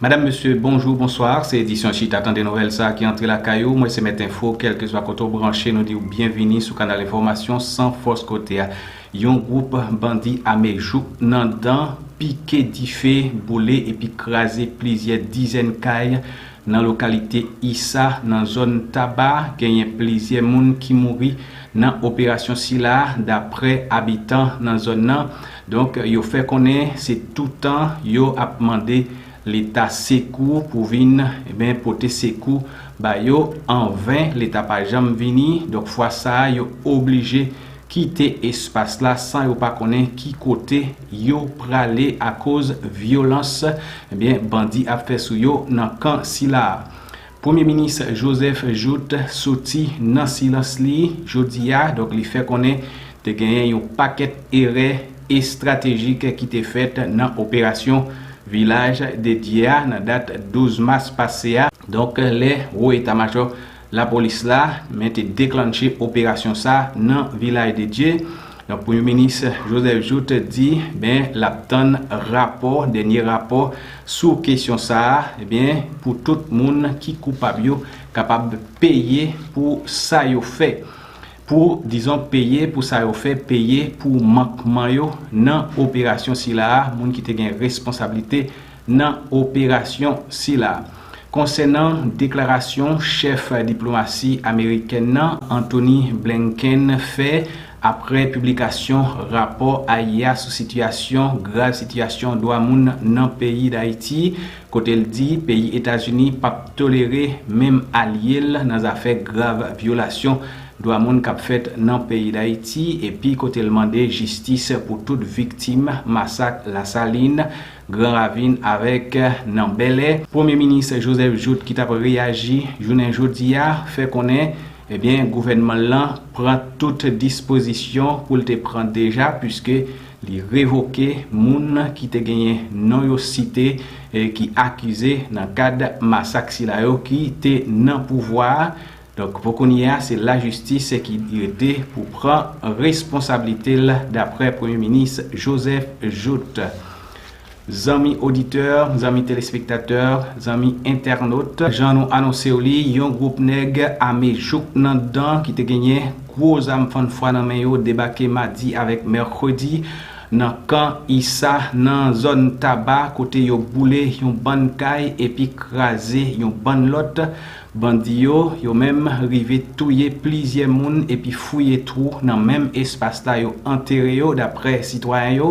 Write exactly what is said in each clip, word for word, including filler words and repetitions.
Madam, mesye, bonjou, bonswa. Se edisyon Chita Tande Nouvèl sa a ki antre lakay ou. Mwen se Mèt Enfo, kèlkeswa kote w branche, nou di w byenvini sou kanal enfòmasyon san fòs kote a. Yon gwoup bandi ame jouk nan dan, pike dife, boule epi kraze plizyè dizèn kay nan lokalite Isa, nan zòn Taba. Genyen plizyè moun ki mouri nan operasyon sila a, daprè abitan nan zòn nan. Donk, yo fè konnen se toutan yo ap mande Leta sekou pou vin, eben, pote sekou ba yo. Anven, Leta pa janm vini. Donk, fwa sa a, yo oblije kite espas la san yo pa konnen ki kote yo prale akoz vyolans, ebyen, bandi ap fè sou yo nan kan sila a. Premye Minis Joseph Jouthe soti nan silans li jodi a, donk li fè konnen te genyen yon pakèt erè estratejik ki te fèt nan operasyon Vilaj de Dye a nan dat douz mas pase a. Donk, lè wo eta majò lapolis la, men te deklanche operasyon sa nan Vilaj de Dye. Donk, Premye Minis Joseph Jouthe di, ben, l ap tann rapò, dènye rapò sou kesyon sa a, ebyen, pou tout moun ki koupab yo kapab peye pou sa yo fè. Pou, dizon, peye pou sa yo fè, peye pou mankman yo nan operasyon sila a, moun ki te gen responsablite nan operasyon sila. Konsènan deklarasyon chèf diplomasi amerikèn nan, Antony Blinken, fè apre piblikasyon rapò ayè a sou sitiyasyon, grav sitiyasyon dwa moun nan peyi Dayiti, kote l di peyi Etazini p ap tolere menm alye l nan zafè grav vyolasyon dwa moun k ap fèt nan peyi Dayiti, epi kote l mande jistis pou tout viktim masak Lasalin, Gran Ravin avèk nan Bèlè. Premye Minis Joseph Jouthe, ki t ap reyaji jounen jodi a, fè konnen, ebyen, gouvènman l lan pran tout dispozisyon pou l te pran deja, piske li revoke moun ki te genyen non yo site, e ki akize nan kad masak sila yo ki te nan pouvwa a. Donk, pou kounye a, se lajistis ki rete pou pran responsablite l, daprè Premye Minis Joseph Jouthe. Zanmi oditè, zanmi telespektatè, zanmi entènot, jan nou anonse w li, yon gwoup nèg ame jouk nan dan ki te genyen gwo zam fann fwa nan men yo debake madi avèk mèkredi nan kan Isa, nan zòn Taba, kote yo boule yon bann kay epi kraze yon bann lòt. Bandi yo, yo menm rive touye plizyè moun epi fouye twou nan menm espas la yo antere yo, daprè sitwayen yo.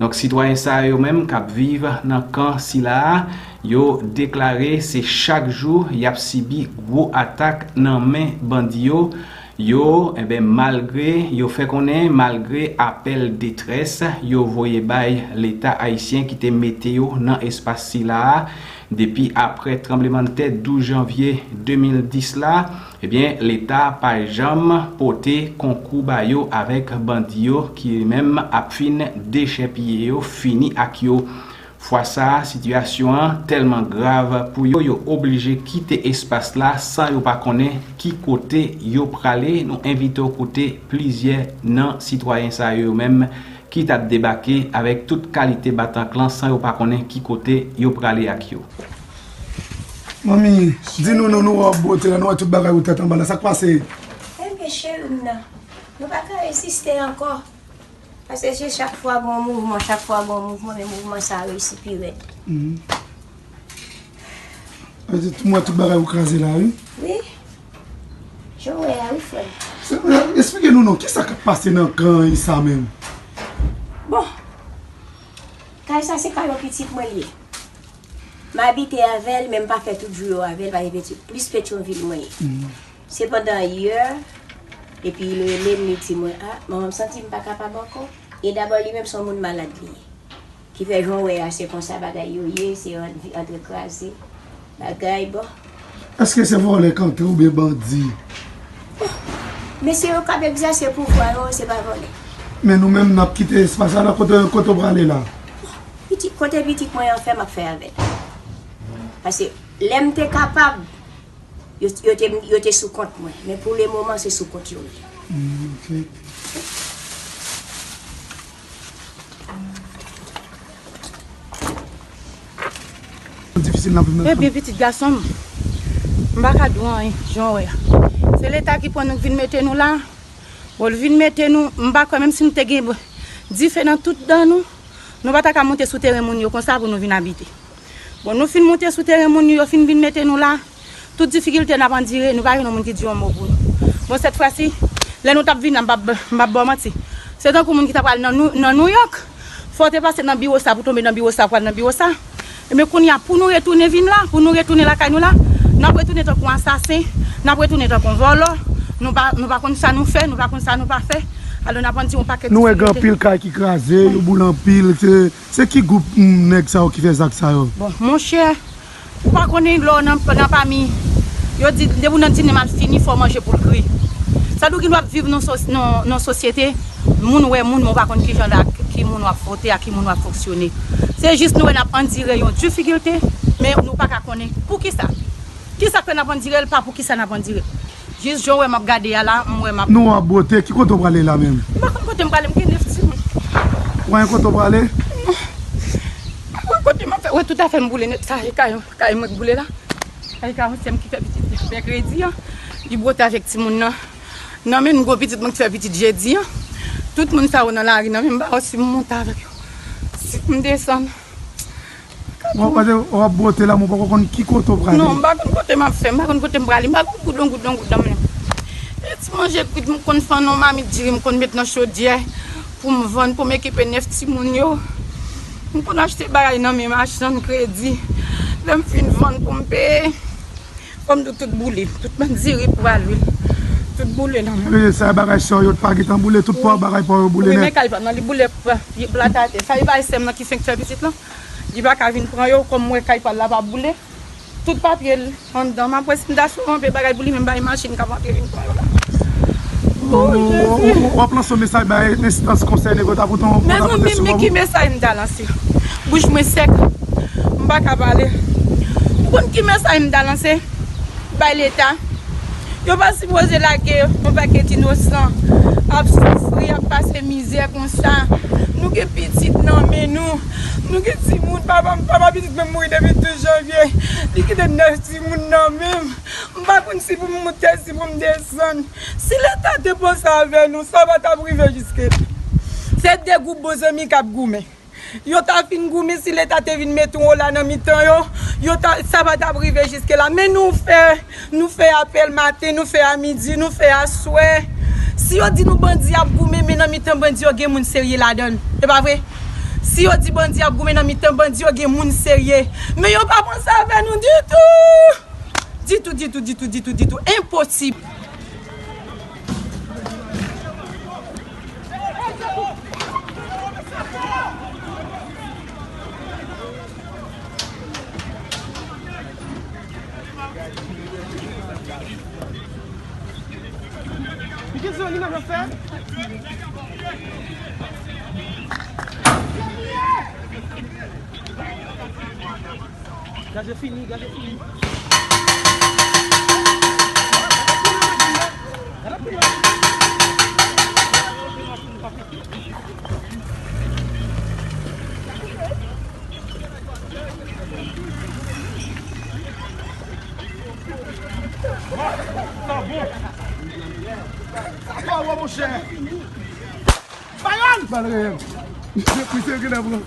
Donk, sitwayen sa yo menm k ap viv nan kan sila a, yo deklare se chak jou y ap sibi gwo atak nan men bandi yo. Yo, enben, malgre, yo fè konnen, malgre apèl detrès yo voye bay Leta ayisyen ki te mete yo nan espas sila a depi apre tranblemanntè douz janvye de mil dis la, ebyen, Leta pa janm pote konkou ba yo avèk bandi yo ki menm ap fin dechèpiye yo, fini ak yo. Fwa sa a, sitiyasyon an tèlman grav pou yo, yo oblije kite espas la san yo pa konnen ki kote yo prale. Nou envite w koute plizyè nan sitwayen sa yo menm ki t ap debake avèk tout kalite batanklan san yo pa konnen ki kote yo prale ak yo. Manmi, di nou non, nou wè w ap bwote la, nou wè tout bagay ou tèt anba la, sa k pase? Ebyen, cheri m nan, nou pa ka reziste ankò. Paske se chak fwa gon mouvman, chak fwa gon mouvman, men mouvman sa a reyisi pi rèd. Mhm. Sa vle di, mwen, tout bagay ou kraze la, wi. Wi. Jan w wè a, wi, frè m. Se, esplike nou non, kisa k ap pase nan kan Isa menm? Bon, kay sa se kay yon pitit mwen li ye. M abite avè l, men m pa fè tout jou yo avè l, paske peti, plis Petyonvil mwen ye. Mhm. Sepandan, yè, epi l rele m, li di mwen, a, manman, m santi m pa kapab ankò. E dabò, li menm, se yon moun malad li ye. Ki fè, jan w wè a, se konsa bagay yo ye, se ant-, antre kraze. Bagay, bon. Èske se vòlè k antre oubyen bandi? Mesye yo k ap egzèse pouvwa yo, se pa vòlè. Men nou menm, n ap kite espas la, kote, kote w prale la? Pitit, kote pitit mwen an fè, m ap fè avè l. Paske lè m te kapab, yo, yo te, yo te sou kont mwen. Men pou le moman, se sou kont yo ye. Mm, ok. Difisil nan viv nan. Ebyen, pitit gason m, m pa ka di w anyen, jan w wè a. Se Leta ki pran nou, vin mete nou la. Bon, l vin mete nou, m pa kwè, menm si nou te gen dife nan tout dan nou, nou pa ta ka monte sou teren moun yo konsa pou nou vin abite. Bon, nou fin monte sou teren moun yo, yo fin vin mete nou la. Tout difikilte n ap andire, nou pa jwenn yon moun ki di yon mo pou nou. Bon, sèt fwa si, lè nou t ap vin la, m p ap, m p ap ba w manti. Se tankou moun ki ta pral nan Nou-, nan Nouyòk. Fò w te pase nan biwo sa pou tonbe nan biwo sa, pou al nan biwo sa. Ebyen, kounye a, pou nou retounen vin la, pou nou retounen lakay nou la, n ap retounen tankou yon asasen, n ap retounen tankou yon vòlò. Nou pa, nou pa konn sa nou fè, nou pa konn sa nou pa fè. Alò, n ap andire yon pakèt difikilte. Nou wè gen anpil kay ki kraze, yo boule anpil. Se, se ki gwoup, mm, nèg sa yo ki fè zak sa yo? Bon, monchè, ou pa konnen lè w nan, nan pami, yo di, depi w nan tini mal fini, fò w manje pou l kri. Sa di w gen dwa ap viv nan sos-, nan, nan sosyete, moun wè moun, men w pa konn ki jan la, ki moun w ap fwote, ak ki moun w ap fonksyone. Se jis nou wè n ap andire yon difikilte, men nou pa ka konnen poukisa. Kisa k fè n ap andire l, pa poukisa n ap andire l. Jis jan w wè m ap gade a la, m wè m ap... Nou ap bwote, ki kote w prale la menm? M pa konn kote m prale, m gen nèf timoun. Ou pa gen kote w prale? Non. M pa konn kote m ap fè, wè tout afè m boule nèt, sa e kay, kay mwen k boule la. Kay ka yon sè m ki fè pitit mèkredi an, li bwote avèk timoun nan. Nan men m gwo pitit mwen ki fè pitit jedi an. Tout moun sa yo nan lari nan men m, m pa wè si m monte avèk yo, si m desann. W ap, w ap bwote la, men w poko konn ki kote w prale. Non, m pa konn kote m ap fè, m pa konn kote m prale, m pa konn goudon, goudon, goudon menm. E ti manje kwit, m konn fann yon mamit diri, m konn met nan chodyè pou m vann, pou m ekipe nèf timoun yo. M konn achte bagay nan men machann kredi. Lè m fin vann pou m peye, fò m di w tout boule. Tout bann diri, pwa, lwil, tout boule nan men m. E sa bagay sa yo pa gentan boule, tout pwa, bagay pa w yo boule nèt. Wi, men kay pa m nan, li boule, plat atè. Sa e bay sè m nan ki fenk fè pitit lan. Li pa ka vin pran yo, kòm m wè kay pa l la pa boule. Tout papye l anndan. M ap wè si m ta sou kanpe bagay pou li menm bay machin k ap antre vin pran yo la. O, Jezi. Ou, ou, w ap lanse yon mesaj bay enstans konsène pou ta pote yon, pou ta pote sou kò w? Men zanmi m, men ki mesaj m ta lanse? Bouch mwen sèk. M pa ka pale. Ou konn ki mesaj m ta lanse? Bay Leta. Yo pa sipoze lage yon pakèt inosan ap soufri, ap pase mizè konsa. Nou gen pitit nan men nou. Nou gen timoun, papa m, papa pitit mwen mouri depi douz janvye. Li kite nèf timoun nan men m. M pa konn si pou m monte, si pou m desann. Si Leta te panse avè nou, sa pa t ap rive jiske la. Se de gwoup bon zanmi k ap goumen. Yo ta fin goumen, si Leta te vin mete yon la nan mitan yo, yo ta, sa pa t ap rive jiske la. Men nou fè, nou fè apèl maten, nou fè a midi, nou fè aswè. Si yo di nou bandi ap goumen, men nan mitan bandi yo gen moun serye ladan l. E pa vre? Si yo di bandi ap goumen, nan mitan bandi yo gen moun serye. Men yo pa panse avè nou ditou. Ditou, ditou, ditou, ditou, ditou. Enposib. Gaz yo fini, gaz yo fini. Sa bon. Sa pa wè, monchè. Bayon! Bal reyèl. Depi se gen pran.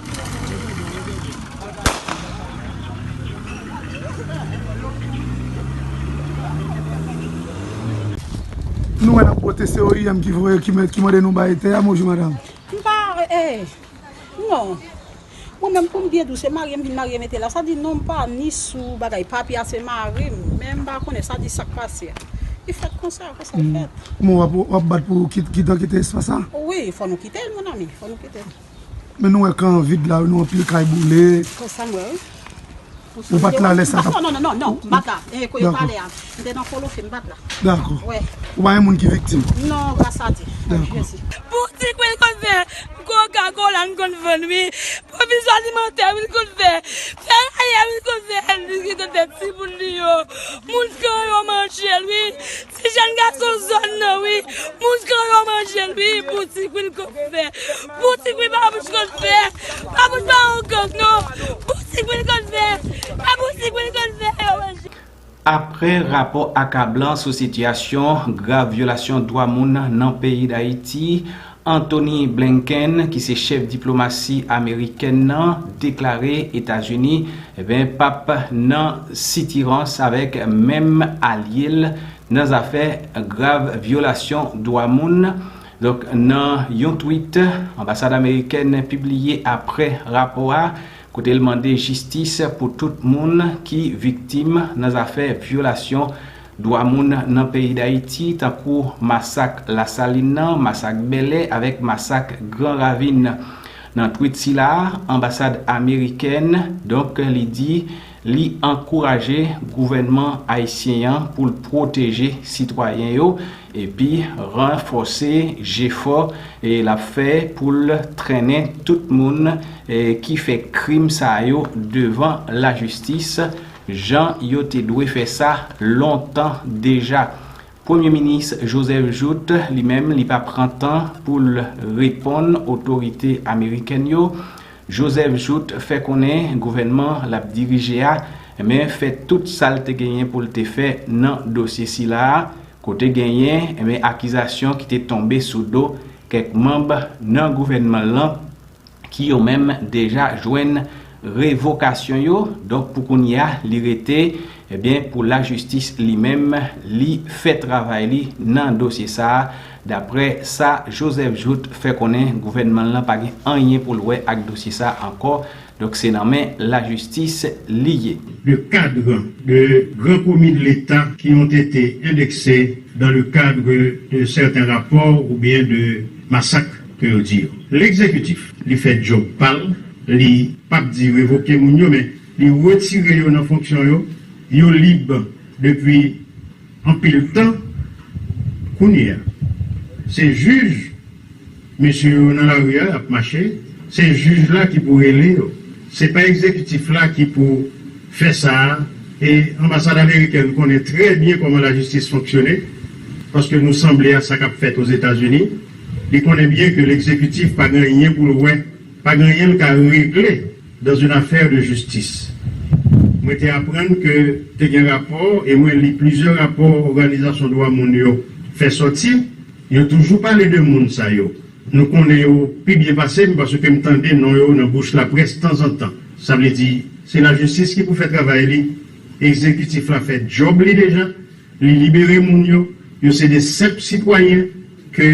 Nou wè n ap pwoteste, se O I M ki voye, ki mèt, ki mande nou bay tè a, bonjou madanm. M pa, eh, non. Mwen menm pou m byen di w, se marye m vin marye mete la. Sa di non, m pa ni sou bagay papye a, se mari m. Men m pa konnen sa di sa k pase a. Li fèt konsa, konsa l fèt. Bon, w ap, w ap bat pou kit-, kitan kite espas la? Wi, fò nou kite l, mon ami, fò nou kite l. Men nou wè kan vid la, nou anpil kay boule. Konsa m wè, wi. Ou pa t la lè sa t ap... Non, non, non, non, non, m pa t la. E, kote yo pale a. M te nan Folofe, m pa t la. Dakò. Ou pa gen moun ki viktim? Non, gras a Dye. Dakò. Jezi. Pou ti kwil konn fè, Coca-Cola n konn vann wi. Pwovizyon alimantè wi l konn fè. Fè rayè wi l konn fè. Li konn fè timoun li yo. Moun kan yo manje l wi. Ti jèn gason zòn nan wi. Moun kan yo manje l wi. Pou ti kwil konn fè. Pou ti kwil pa bouch konn fè. Pa bouch pa yon gang non. Pou ti kwil konn fè. Pa bouch Aprè rapò akablan sou sitiyasyon grav vyolasyon dwa moun nan peyi Dayiti, Antony Blinken, ki se chèf diplomasi amerikèn nan, deklare Etazini, eben, p ap nan sitirans avèk menm alye l nan zafè grav vyolasyon dwa moun. Donk, nan yon tweet, anbasad amerikèn pibliye aprè rapò a, kote l mande jistis pou tout moun ki viktim nan zafè vyolasyon dwa moun nan peyi Dayiti, tankou masak Lasalin nan, masak Bèlè avèk masak Gran Ravin. Nan tweet sila, anbasad amerikèn, donk, li di li ankouraje gouvènman ayisyen an pou l pwoteje sitwayen yo epi ranfòse jefò e l ap fè pou l trennen tout moun e ki fè krim sa yo devan lajistis, jan yo te dwe fè sa lontan deja. Premye Minis Joseph Jouthe, li menm, li pa pran tan pou l reponn otorite amerikèn yo. Joseph Jouthe fè konnen gouvènman l ap dirije a, men, fè tout sa l te genyen pou l te fè nan dosye sila a, kote genyen, men, akizasyon ki te tonbe sou do kèk manm nan gouvènman l lan, ki yo menm deja jwenn revokasyon yo. Donk, pou kounye a, li rete, ebyen, pou lajistis li menm, li fè travay li nan dosye sa a. Daprè sa Joseph Jouthe fè konnen, gouvènman l lan pa gen anyen pou l wè ak dosye sa a ankò. Donk, se nan men lajistis li ye. Le cadre de grands commis de l'État qui ont été indexés dans le cadre de certains rapports ou bien de massacres, que yo di yo. L'exécutif, li fè djòb pa l, li p ap di revoke moun yo, men li retire yo nan fonksyon yo, yo lib depi anpil tan. Kounye a, se jij, mesye yo nan lari a, y ap mache, se jij la ki pou rele yo. Se pa egzekitif la ki pou fè sa a. E anbasad amerikèn konnen trè byen kòman lajistis fonksyone, paske nou sanble a sa k ap fèt Ozetazini. Li konnen byen ke legzekitif pa gen anyen pou l wè, pa gen anyen l ka regle dans une affaire de justice. Mwen te aprann ke te gen rapò, e mwen li plizyè rapò òganizasyon dwa moun yo fè sòti, yo toujou pale de moun sa yo. Nou konnen yo pi byen pase m, paske m tande non yo nan bouch laprès tanzantan. Sa vle di, se lajistis ki pou fè travay li, egzekitif la fè djòb li deja, li libere moun yo, yo se de senp sitwayen ke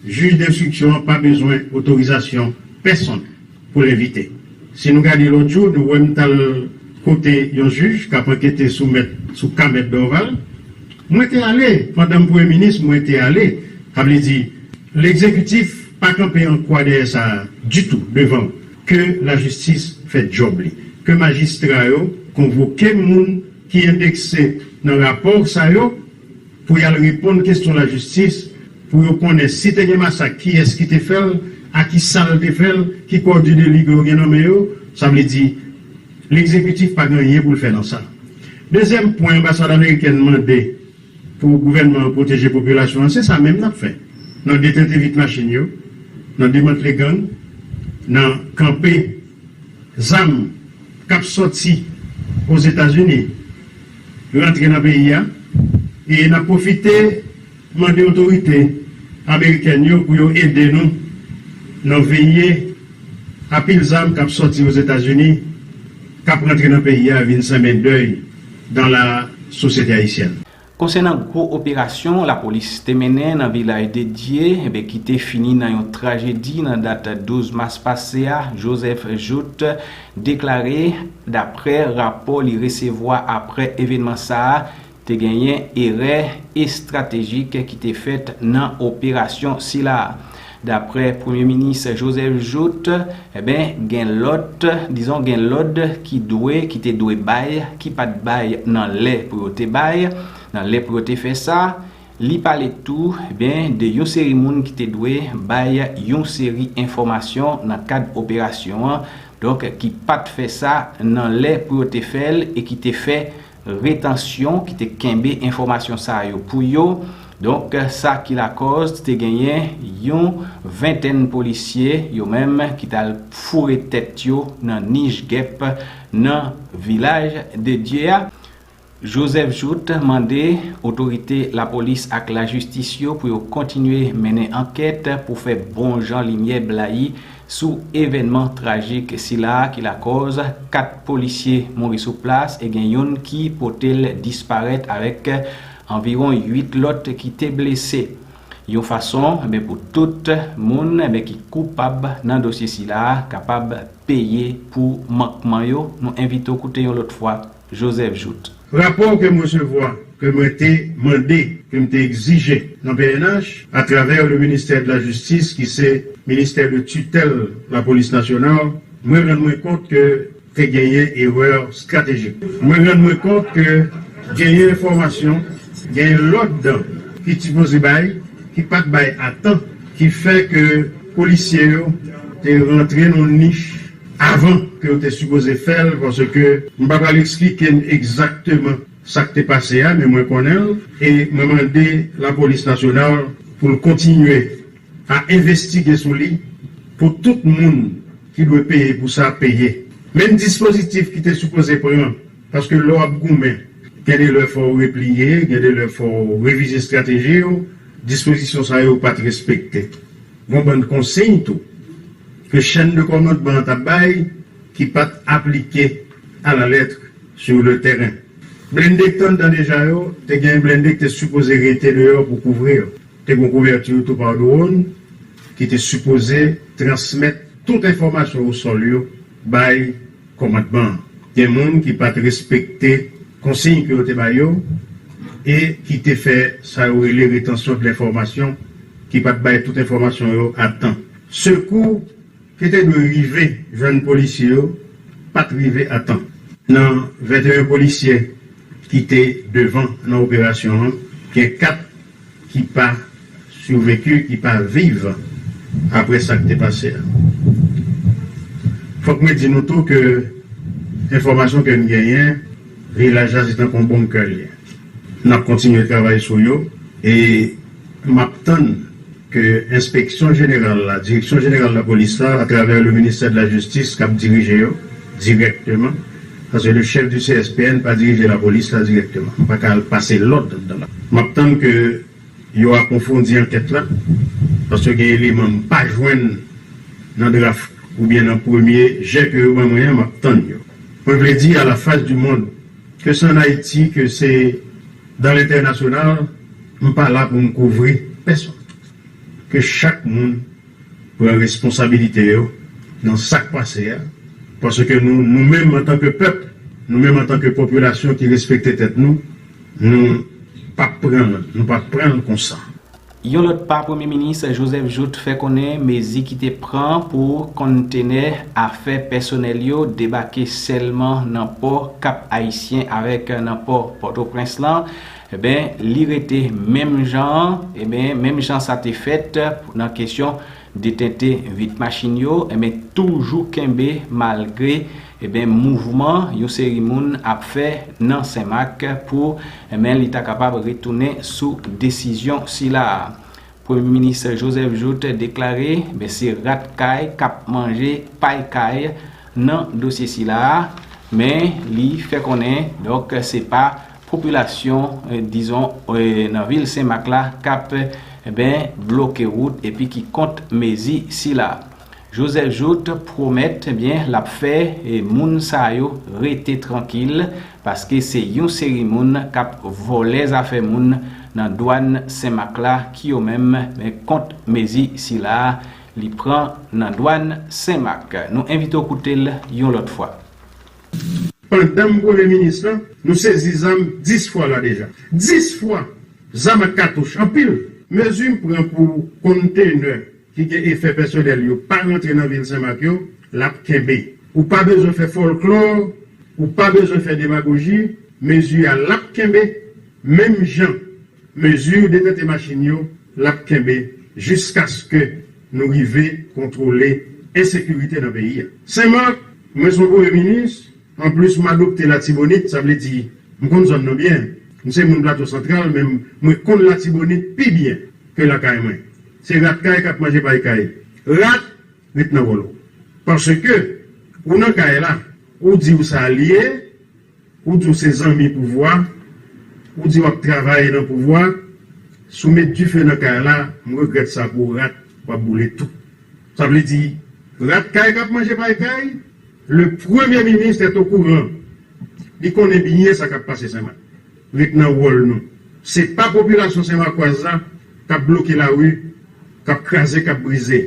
jij denstriksyon an pa bezwen otorizasyon pèsonn pou l envite. Si nou gade lòt jou, nou wè m t al kote yon jij k ap ankete sou mèt, sou ka mèt Dorval. Mwen te ale, pandan m premye minis, mwen te ale. Sa vle di, legzekitif pa kanpe an kwa dèyè sa a ditou devan w. Ke lajistis fè djòb li. Ke majistra yo konvoke moun ki endekse nan rapò sa yo pou y al reponn kesyon lajistis, pou yo konnen si te gen masak, kiyès ki te fè l, a ki sa l te fè l, ki kò di deli ke yo gen nan men yo. Sa vle di, legzekitif pa gen anyen pou l fè nan sa. Dezyèm pwen anbasad amerikèn mande pou gouvènman an pwoteje popilasyon an, se sa menm n ap fè. N ap detente vit machin yo, n ap demantle gang, n ap kanpe zam k ap sòti Ozetazini rantre nan peyi a, e n ap pwofite mande otorite amerikèn yo pou yo ede nou nan veye a pil zam k ap sòti Ozetazini, k ap rantre nan peyi a, vin senmen dèy dans la société haïtienne. Konsènan gwo operasyon lapolis te mennen nan Vilaj de Dye, enben, ki te fini nan yon trajedi nan dat douz mas pase a, Joseph Jouthe deklare, daprè rapò li resevwa aprè evènman sa a, te genyen erè estratejik ki te fèt nan operasyon sila a. Daprè Premye Minis Joseph Jouthe, enben, gen lòt, dizon, gen lòd ki dwe, ki te dwe bay, ki pa t bay nan lè pou yo te bay, nan lè pou yo te fè sa. Li pale tou, enben, de yon seri moun ki te dwe bay yon seri enfòmasyon nan kad operasyon an, donk, ki pa t fè sa nan lè pou yo te fè l e ki te fè retansyon, ki te kenbe enfòmasyon sa yo pou yo. Donk, sa ki lakòz te genyen yon ventèn polisye, yo menm, ki t al foure tèt yo nan nich gèp nan Vilaj de Dye a. Joseph Jouthe mande otorite lapolis ak lajistis yo pou yo kontinye mennen ankèt pou fè bon jan limyè blayi sou evènman trajik sila a ki lakòz kat polisye mouri sou plas e gen youn ki pote l disparèt avèk anviwon uit lòt ki te blese. Yon fason, enben, pou tout moun, enben, ki koupab nan dosye sila a kapab peye pou mankman yo. Nou envite w koute yon lòt fwa Joseph Jouthe. Rapò ke m resevwa, ke mwen te mande, ke m te egzije nan P N H, atravè le ministère de la Justice, ki se ministè de tutèl lapolis nasyonal, mwen rann mwen kont ke te genyen erè estratejik. Mwen rann mwen kont ke genyen enfòmasyon, genyen lòd ki t sipoze bay, ki pa t bay a tan, ki fè ke polisye yo te rantre nan nich avan ke yo te sipoze fè l, paske m pa pral eksplike n egzakteman sa k te pase a, men mwen konnen l, e mwen mande lapolis nasyonal pou l kontinye a envestige sou li pou tout moun ki dwe peye pou sa peye. Menm dispozitif ki te sipoze pran, paske lè w ap goumen, gen de lè fò w repliye, gen de lè fò w revize estrateji w, dispozisyon sa yo pa t respekte. Gon bann konsiy tou ke chèn de kòmandman an t ap bay ki pa t aplike alalèt sur le terrain. Blende k t anndan deja yo, te gen blende ki te sipoze rete deyò pou kouvri yo. Te gen kouvèti tou pa dwòn ki te sipoze transmèt tout enfòmasyon osòl yo bay kòmandman an. Gen moun ki pa t respekte konsiy ke yo te ba yo e ki te fè sa yo rele retansyon de lenfòmasyon, ki pa t bay tout enfòmasyon yo a tan. Sekou ki te dwe rive jwenn polisye yo pa t rive a tan. Nan venteyen polisye ki te devan nan operasyon an, gen kat ki pa sivekiv, ki pa viv apre sa k te pase a. Fòk mwen di nou tou ke enfòmasyon ke n genyen, vilaj la se tankou yon bonnkè l ye. N ap kontinye travay sou yo e m ap tann ke enspeksyon jeneral la, direksyon jeneral lapolis la, atravè le ministè de la jistis k ap dirije yo dirèkteman, paske le chèf du C S P N pa dirije lapolis la dirèkteman. M pa ka al pase lòd anndan la. M ap tann ke yo apwofondi ankèt la, paske gen eleman m pa jwenn nan draf oubyen nan premye jè ke yo ban mwen an, m ap tann yo. Mwen vle di à la face du monde, ke se ann Ayiti, ke se dans l'international, m pa la pou m kouvri pèsonn. Ke chak moun pran responsabilite yo nan sa k pase a, paske nou, nou menm antanke pèp, nou menm antanke popilasyon ki respekte tèt nou, nou p ap pran l, nou p ap pran l konsa. Yon lòt pa, Premye Minis Joseph Jouthe fè konnen mezi ki te pran pou konntenè afè pèsonèl yo debake sèlman nan pò Kap Ayisyen avèk nan pò Pòtoprens lan, eben, li rete menm jan an, eben, menm jan sa te fèt nan kesyon detente vit machin yo, eben, toujou kenbe malgre, eben, mouvman yon seri moun ap fè nan Senmak pou, eben, li ta kapab retounen sou desizyon sila a. Premye Minis Joseph Jouthe deklare, ben, se rat kay k ap manje pay kay nan dosye sila a, men li fè konnen, donk, se pa popilasyon, eh, dizon, eh, nan vil Senmak la k ap, eh ben, bloke wout epi ki kont mezi sila. Joseph Jouthe pwomèt, eh ben, l ap fè, eh, moun sa yo rete trankil, paske se yon seri moun k ap vòlè zafè moun nan dwàn Senmak la ki yo menm, eh, kont mezi sila a li pran nan dwàn Senmak. Nou envite w koute l yon lòt fwa. Pandan m premye minis lan, nou sezi zam dis fwa la deja. Dis fwa! Zam ak katouch, anpil! Mezi m pran pou konntenè ki gen efè pèsonèl yo pa rantre nan vil Senmak yo, l ap kenbe. Ou pa bezwen fè fòlklò, ou pa bezwen fè demagoji, mezi a l ap kenbe, menm jan mezi detente machin yo, l ap kenbe jiskaske nou rive kontwole ensekirite nan peyi a. Senmak, mwen se yon premye minis, anplis m adopte Latibonit, sa vle di m konn zòn nan byen. M se moun Plato Santral, men mwen konn Latibonit pi byen ke lakay mwen. Se rat kay k ap manje pay kay. Rat, ret nan wòl ou. Paske ou nan kay la, ou di w sa l ye, ou di w se zanmi pouvwa, ou di w ap travay nan pouvwa, si w met dife nan kay la, m regrèt sa pou w, rat, w ap boule tou. Sa vle di, rat kay k ap manje pay kay, le premye minis est au courant. Li konnen byen sa k ap pase Senmak. Ret nan wòl nou. Se pa popilasyon senmakwaz la k ap bloke lari, k ap kraze, k ap brize.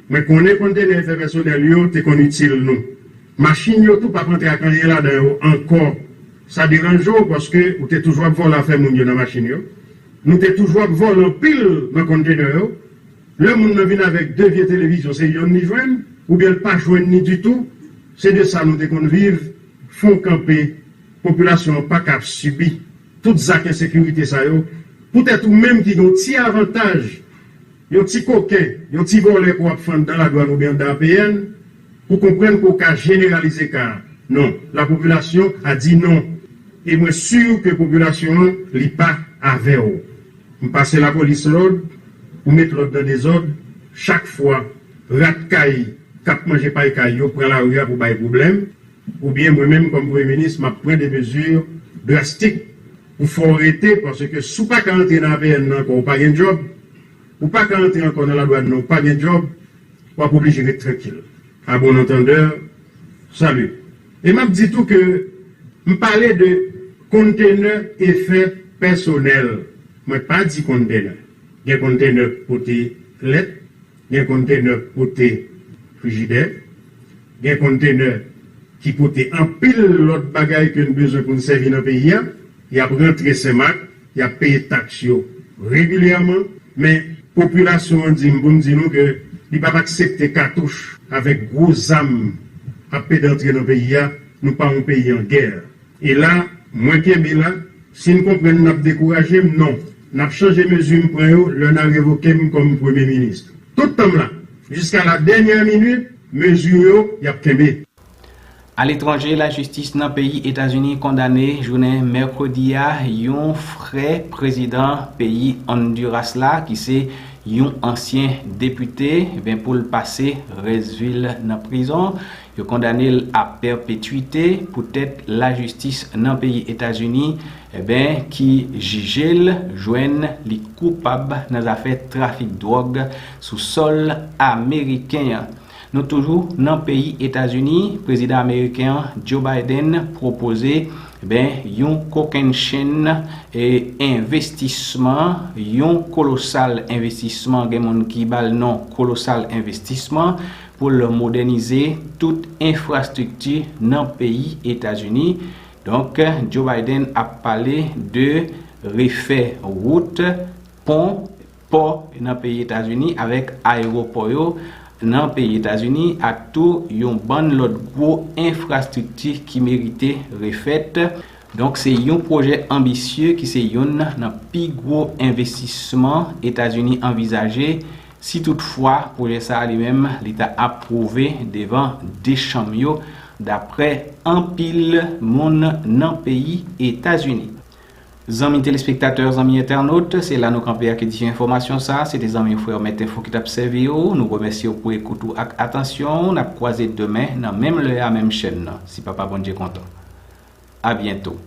Mwen konnen kontenè efè pèsonèl yo te konn itil nou. Machin yo tou p ap antre ak anyen ladan yo ankò. Sa deranje w paske ou te toujou ap vòlè afè moun yo nan machin yo. Nou te toujou ap vòlè anpil nan kontenè yo. Lè moun nan vin avèk de vye televizyon, se yonn li jwenn, oubyen l pa jwenn ni ditou. Se de sa nou te konn viv. Fè w kanpe, popilasyon an pa ka ap sibi tout zak ensekirite sa yo, poutèt ou menm ki gen yon ti avantaj, yon ti koken, yon ti vòlè ke w ap fè anndan ladwàn oubyen anndan A P N, pou konprann ke w ka jeneralize ka a. Non, la popilasyon a di non. E mwen si ke popilasyon an, li pa avè w. M pase lapolis lòd, ou met lòd nan dezòd, chak fwa rat kay k ap manje pay kay yo pran lari a pou bay pwoblèm, oubyen mwen menm kòm premye minis, m ap pran de mezi drastik pou fè w rete, paske si w pa ka antre nan A P N nan ankò, ou pa gen djòb, ou pa ka antre ankò nan ladwàn nan, ou pa gen djòb, w ap oblije ret trankil. À bon entendeur, salut. E m ap di tou ke m pale de kontenè efè pèsonèl. Mwen pa di kontenè. Gen kontenè k pote lèt, gen kontenè k pote frijidè, gen kontenè ki pote anpil lòt bagay ke n bezwen pou n sèvi nan peyi a. Y ap rantre Senmak, y ap peye taks yo regilyèman, men popilasyon an di m pou m di nou ke li p ap aksepte katouch avèk gwo zam ap pede antre nan peyi a. Nou pa yon peyi an gè. E la, mwen kenbe la, si n konprann n ap dekouraje m, non. N ap chanje mezi m pran yo lè n a revoke m kòm premye minis. Tout tan m la, jiska la dènyè minit, mezi yo, y ap kenbe. Aletranje, lajistis nan peyi Etazini kondane jounen mèkredi a yon frè prezidan peyi Ondiras la, ki se yon ansyen depite, ebyen, pou l pase rès vi l nan prizon. Yo kondane l a pèpetwite poutèt lajistis nan peyi Etazini, ebyen, ki jije l, jwenn li koupab nan zafè trafik dwòg sou sòl ameriken an. Nou toujou nan peyi Etazini, prezidan ameriken an, Joe Biden, pwopoze, ben, yon kokennchenn, e, envestisman, yon kolosal envestisman, gen moun ki ba l non kolosal envestisman, pou l modènize tout enfrastrikti nan peyi Etazini. Donk, Joe Biden ap pale de refè wout, pon, pò nan peyi Etazini avèk ayewopò yo nan peyi Etazini ak tou yon bann lòt gwo enfrastrikti ki merite refèt. Donk, se yon pwojè anbisye ki se youn nan pi gwo envestisman Etazini anvizaje, si toutfwa pwojè sa a li menm li ta apwouve devan de chanm yo, daprè anpil moun nan peyi Etazini. Zanmi telespektatè, zanmi entènot, se la nou kanpe ak edisyon enfòmasyon sa a. Se te zanmi w, frè w, Mèt Enfo ki t ap sèvi w. Nou remèsye w pou ekout ou ak atansyon w. N ap kwaze demen nan menm lè a, menm chèn nan, si Papa Bondye kontan. A byento.